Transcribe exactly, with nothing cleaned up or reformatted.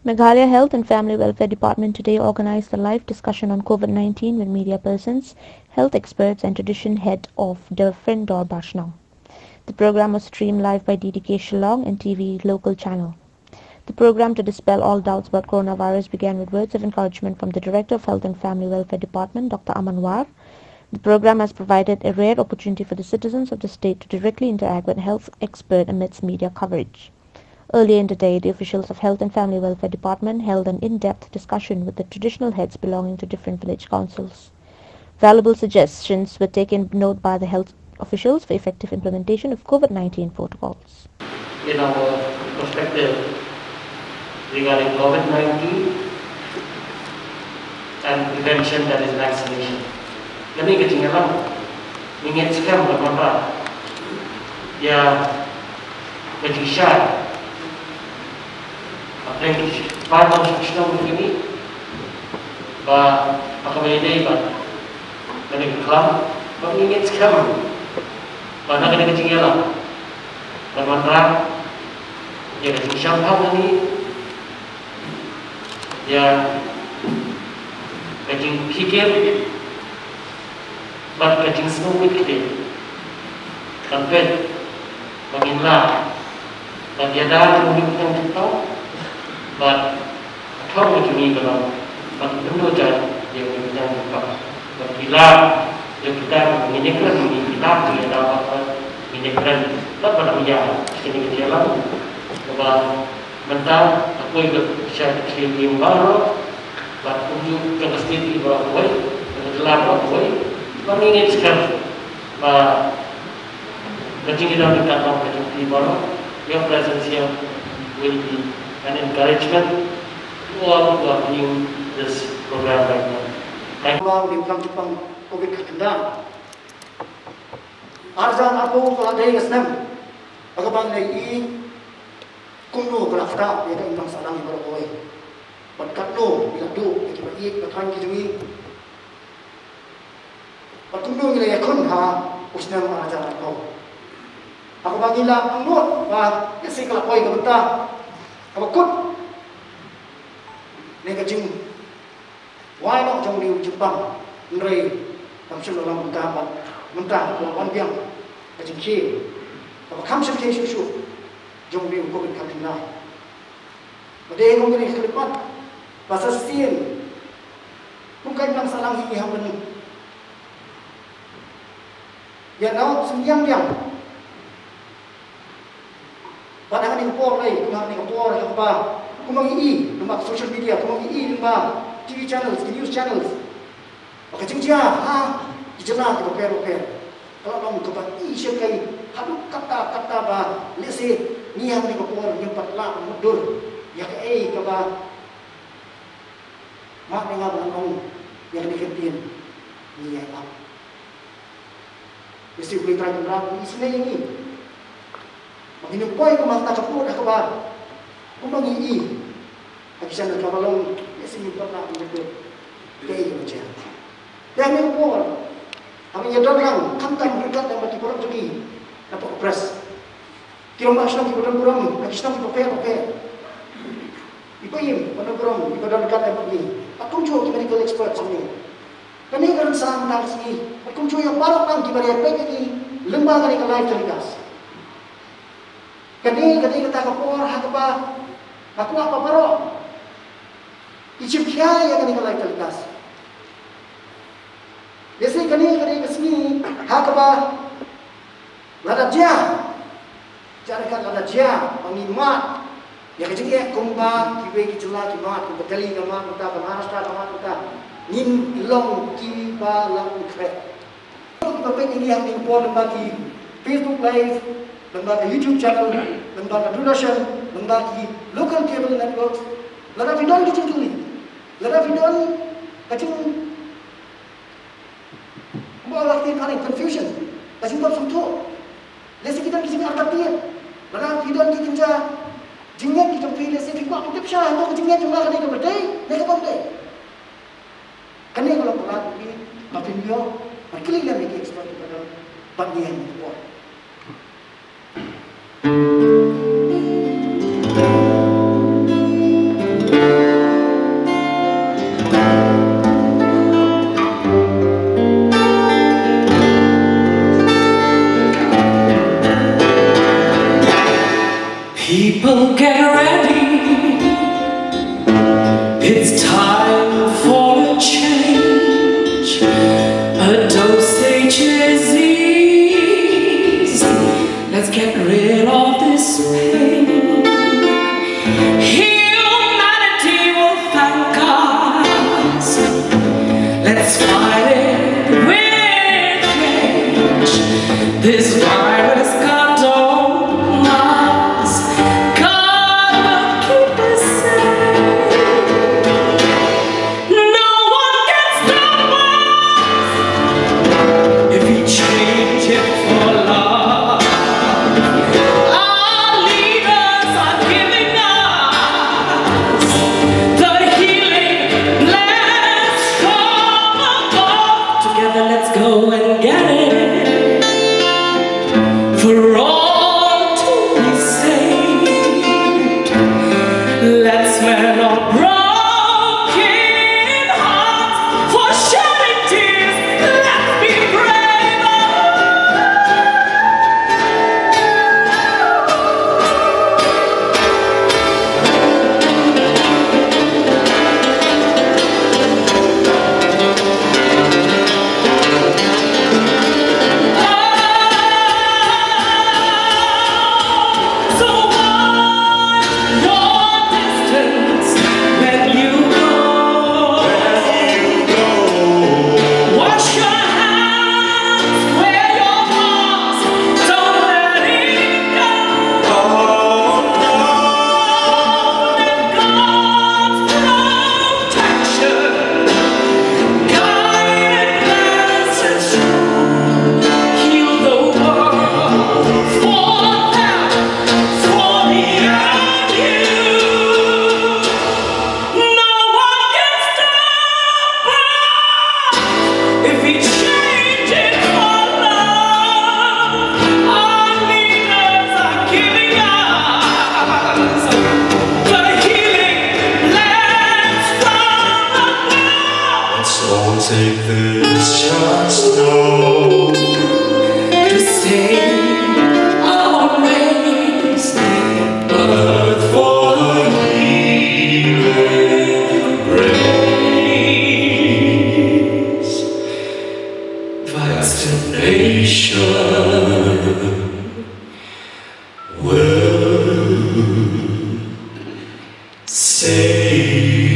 Meghalaya Health and Family Welfare Department today organized a live discussion on COVID nineteen with media persons, health experts, and tradition head of Derfren Dorbar Shnong. The program was streamed live by D D K Shillong and T V local channel. The program to dispel all doubts about coronavirus began with words of encouragement from the Director of Health and Family Welfare Department, Doctor Aman War. The program has provided a rare opportunity for the citizens of the state to directly interact with health expert amidst media coverage. Earlier in the day, the officials of Health and Family Welfare Department held an in-depth discussion with the traditional heads belonging to different village councils. Valuable suggestions were taken note by the health officials for effective implementation of COVID nineteen protocols. In our perspective regarding COVID nineteen and prevention, that is vaccination. Kane ka jingïalang, ngi ngeit skhem ba mynta ïa ka jingshai hapdeng ki paid jong ka shnong kine, ba ha kaba ïadei bad kane ka khlam, ba ngi ngeit skhem ba na kane ka jingïalang, ba mynta ïa ka jingshemphang kane, ïa ka jingpynkhiah bad ka jingsngewbha kti kan peit ba ngin lah ban ïada ïa u mynsiem jingthoh bad ka thong ka jong ngi ka long ban pyndonkam ïa u mynsiem jingthoh bad ki lad ïa kita ba ngin ïakren, ngin kita ba ngin ïada bad ngin ïakren bad ban ïa kine ki ïalang ba mynta ka poi ka sha ki ïing baroh bad kumjuh jong ka state baroh kawei, jong ka jylla baroh kawei. Ba ngi ngeit skhem ba ka jingïadon ryngkat bad ka jong phi baroh, your presence here will be an encouragement to all who are viewing this program right now. Thank you. Ba u dei u klam jingpang covid khatkhyndai. Ar hajar arphew ka la dei ka snem ba ka ban lei i kumno ka la ktah ïa ka imlang sahlang ïa baroh kawei. Bad katno ngi la duh ïa kiba ïeit ba thaiñ ki jong ngi. Bad kumno ngi la ïakhun ha u snem ar hajar arphew. Ha kaba ngi la angnud ba ïa shi ka la poi ka bynta kaba kut ne ka jing wai noh jong u dei u jingpang, hynrei kam shym la long mynta bad mynta ka la wan biang ka jingkhie kaba kham shyrkhei shuh shuh jong u dei u covid khatkhyndai. Ba dei kum kane ka khyllipmat ba sa shisien kum ka imlang sahlang hi ngi hap ban ïa nang synñiang biang. Bad ha kane ka por lei, kumba ha kane ka por ha kaba kumba ngi i lyngba social media, kumba ngi i lyngba T V channels, ki news channels, ba ka jingjia ha ki jylla kiba pher bapher ka la long kaba i shyrkhei haduh katta katta ba lehse ngi ha kane ka por ngim pat lah ban mutdur ïa kaei kaba ma ne nga ba ngan ong ïa kane ka ktien ngi ïa ap. Ïa shi U Blei Trai Kynrad un isynei ïa ngi ba ngin ym poi kum ha kata ka pud ha kaba kumba ngi i ha ki sien ha kaba long ïa shi ngi pynlah ban ïathuh kaei kaba jia. Te ha kane ka por haba ngi ïadon lang khamtam ryngkat lem bad ki paralok jong ngi na pdeng ka press, ki rangbah shnong kiba don burom ha ki shnong kiba pher bapher, i Paiem ba don burom iba don ryngkat lem bad ngi, bad kumjuh ki medical experts jong ngi. Kane ka rynsan tang shisha bad kumjuh ïa baroh nang kiba ïa peit ïa ngi lyngba kane ka live telecast. Kane ka dei kata ka por ha kaba nga kwah ba baroh ki shim khia ïa kane ka live telecast. Lehse kane ka dei ka sngi ha kaba lada jia, jia ka lada jia ba ngi mad ïa ka jingeh kumba kiwei ki jylla ki mad, kumba Delhi ka mad mynta, ka Maharashtra ka mad mynta, ngin long kiba la pynkhreh. Kiba peit ïa ngi ha kane ka por lyngba ki Facebook Live, lyngba ka YouTube channel, lyngba ka Doordarshan, lyngba ki local cable networks, lada phi don ki jingkylli, lada phi don ka jing Kumba la ktien phareng confusion, ka jingpop sngewthuh. Lehse ki don ki jingartatien. Lada ki don ki kynja jingngeit ki jong phi, lehse phi kwah pyntip shai hato ka jingngeit jong nga ka dei kaba dei ne ka bym dei. Kane ka long palat ïa phi ba phin ïoh ban kylli lem ïa ki expert kiba don bad ngi ha kane ka por. So take this chance now to say our ways, but for the healing grace, vaccination will save.